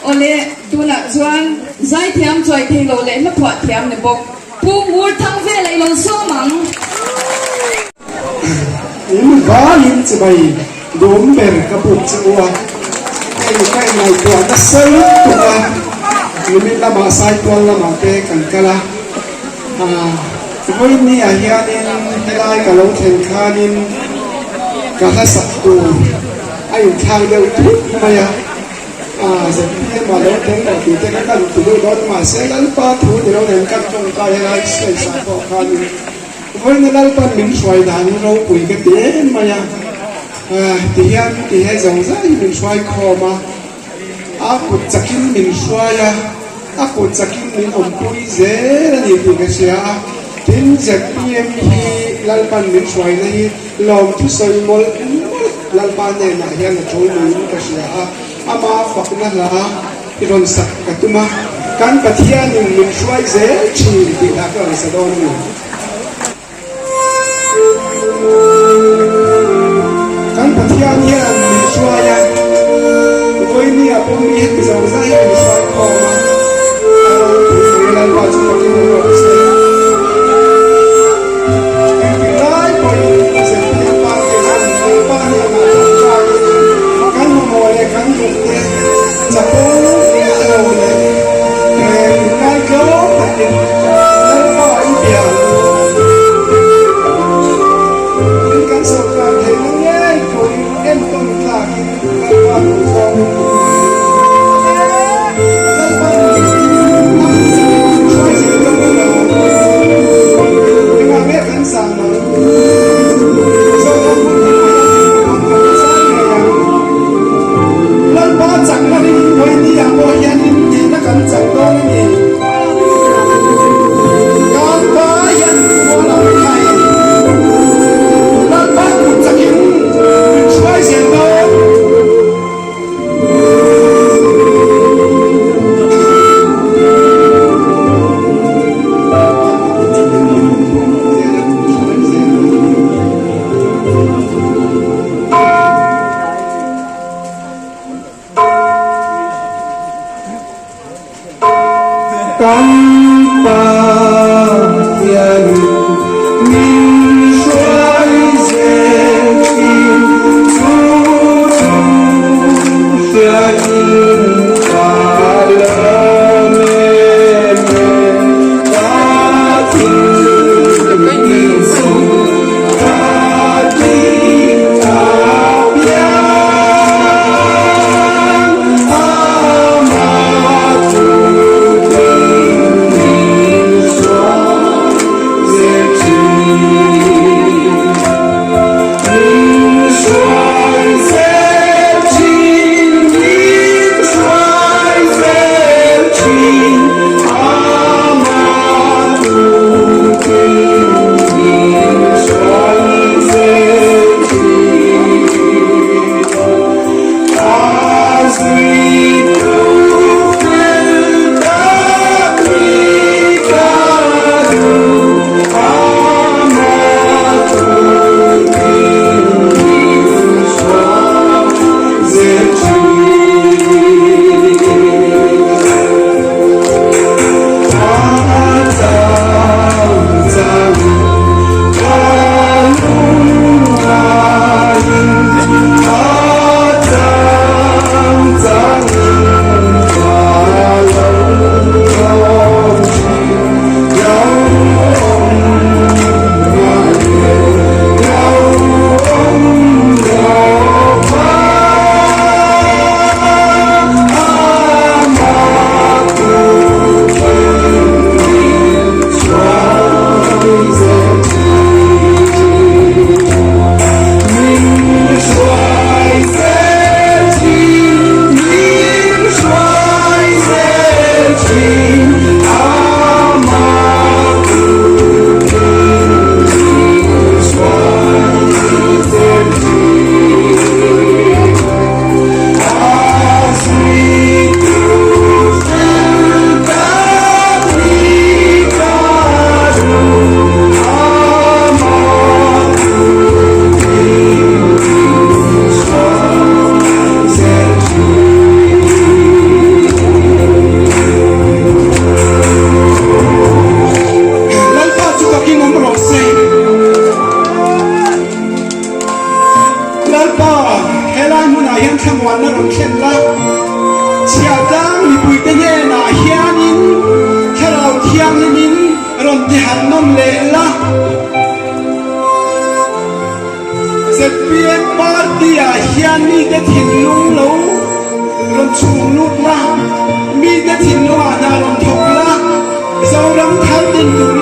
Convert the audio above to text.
Awle, tunah chuan zaithiam chuai thei lo leh hlaphuah thiam ni bawk Pu Ngurthangvela i lo sawm ang. In vaiin chibai dawm ber ka buk che u a, hei ka inngaihtuah nasa lutuk a, nimin lamah Saitual lamah te kan kal a, vawiin ah hianin helai ka lo thlen khanin ka hla sak tur a inthlak deuh thut mai a, ZPM ah lo tel lo tih te kha kan ti deuh dawn a, mahse Lalpa thu ni lo nen kan tawngtai helai stage ah pawh khanin Vawiina Lalpan min hruai dan hi ropui ka ti em mai a, ti hian ti he zawng zai hi min hruai khawm a, a kut chakin min hruai a, a kut chakin min awmpui zel a ni tih ka hria a, tin zpm hi Lalpan min hruaina hi lawmthu sawi mawlh mawlh Lalpa hnenah hian a tul niin ka hria a, ama fakna hla i rawn sak ka tum a, kan Pathianin min hruai zel thin tih hla ka rawn sa dawn a ni. Kan Pathian hian min hruai a, vawinia pawh mi heti zawng zai hi min hruai khawm a, a ropui mai Lalpa chu fakin awm rawh se. Engtik lai pawhin ZPM party hian Lalpa hnenah tawngtaiin kan mamawh leh kan duhte chapo miah lo leh inngaihtlawm takin Lalpa in bia ang u. Tin kan sawrkar theihna ngei turin entawn tlakin Lalpa duhzawngin i hmu ang u. Lalpa in a hmuhsakin min hruai zel dawn a lo. Engah nge kan zam ang? Mizoram hmun hmunah hian heng hmang kan la zai ngei ang. Lalpa chakna ring Vawinia pawh hianin hnehna kan chang dawn a ni. Kan pa hian khual ang khai. Lalpa kut chakin min hruai zel dawn. Kan Pathianin min hruai zel thin chu chu hriain ka lawm em em. Ka thil tih zawng ka tih apiang. nawn leh la. Zpm party ah hian mite thinlung lo rawn chhung lut la, mite thinlung ah hna rawn thawk la, Zoram thar din turin.